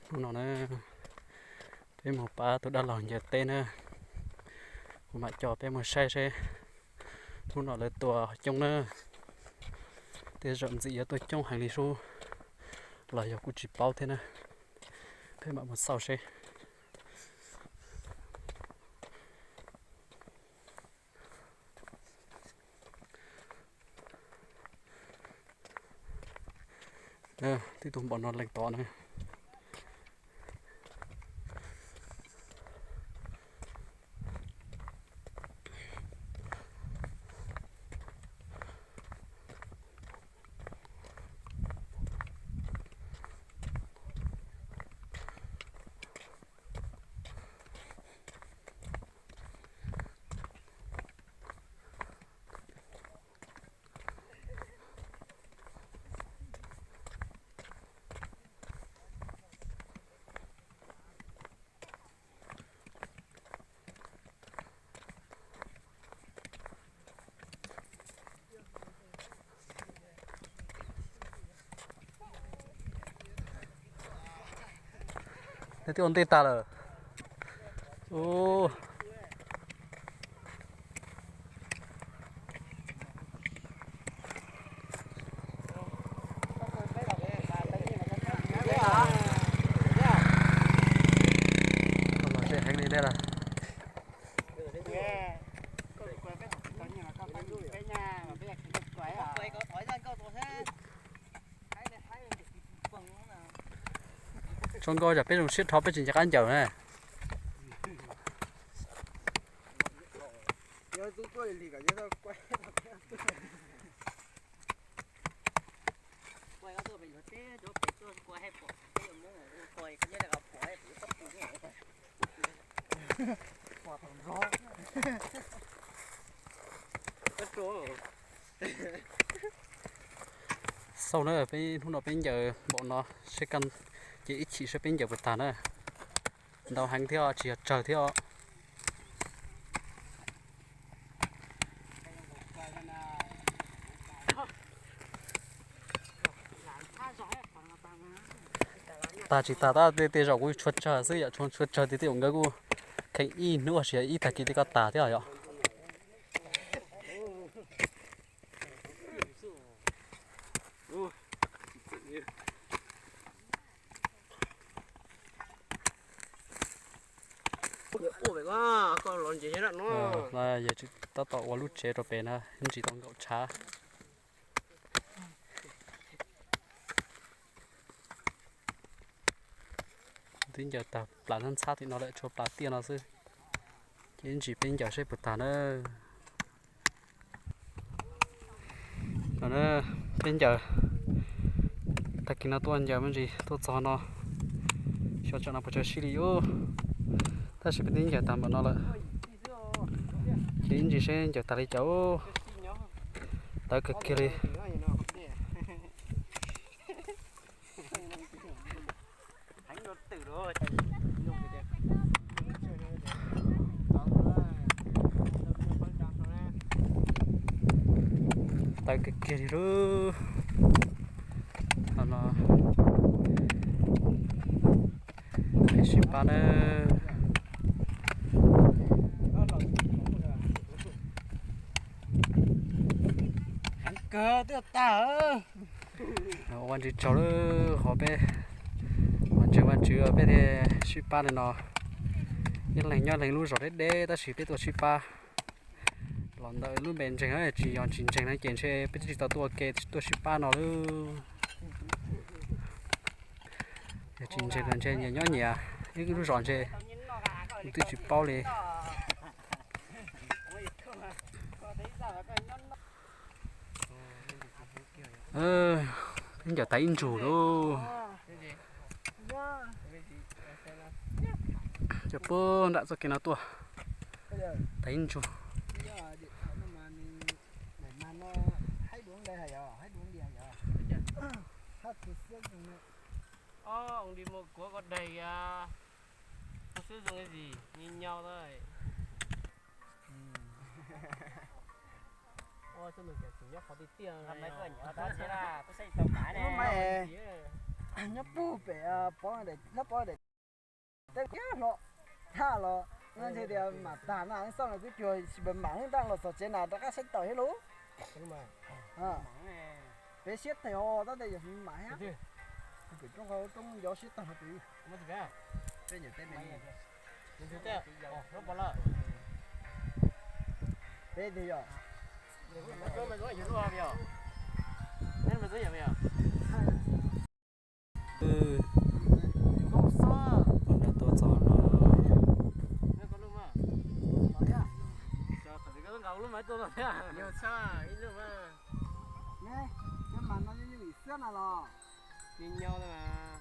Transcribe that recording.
Hnub no na, peb mus pab tus dab laug ncaws teb na, kuv mam coj peb mus saib seb hnub no lawv tua coob na, tej zaum ntxim yuav tuaj coob heev li sub los yog kuj tsis paub thiab na. Peb mam mus xauj seb. Tib tug npaum no leej tod na. Nws twb ua ntej tag lawm. Los ze heev li thiab lawm. Tso nkauj, yog peb zoo siab dhau peb tsis nco qab ncaws na. Xauj na, peb hnub no peb ncaws npaum no, seb kaj ces ib chim seb peb ncaws puas tag na. Ntau heev thiab tsis yog tsawg thiab. Tag tsis tag tab tej zaum kuj tshuav tsawg xwb yom, tshuav tsawg tiag tiag nkawd kuj kheev ib hnub ua si ib tag kis tej koj tag thiab yom. Yog tab tom ua lub tsev rau pem na, ntsis tau nkaum tshav. Twb ncaws tag plas ntxhab tim no lawm, tshuav plas tiaj no xwb. Ces ntsis peb ncaws seb puas tag na. Peb ncaws tag kis no tuaj ncaws me ntsis tuaj txog no, xyov tsam no puas tsaws sib li ub. Tab sis peb twb ncaws tag npaum no lawm, ces ib ntsis seb ncaws tag li cas. Tawv kawg kiag li. Tawv kawg kiag li lub. Thaum no peb sib pab na. Heev kawg twb tag. Ua ntsis tsaug lawm qhov peb ua ntseeg Vajtswv peb thiaj sib pab li no. Ib leeg nyob leeg lub zos deb deb tab sis peb tuaj sib pab. Los ntawm lub npe ntseeg tsis yog tsis ntseeg no ces ntshe peb twb tsis tau tuaj ua ke tuaj sib pab no lawm. Yog tsis ntseeg los ntshe nyias nyob nyias ib lub zos ntshe twb tsis paub li. Peb ncaws tag ib ntsug lauj. Cov puag nram txoj kev no tuaj tag ib ntsug. nyob puag pem, nyob puag pem tej kiag hlo, thaj los no ntshe tias mam tag na, xauj no twb cuag tsis pab mam, ntaj los txog tsev na rov qab saib tawm thiab lauj. Peb siab teg os, tab tes yog mam thiab. Pem roob qhov roob nco siab tag pem. Peb tiag yog. Peb nrog tuaj txog no. Ib lub mas, mas no xwb na los. Nyob nyob na.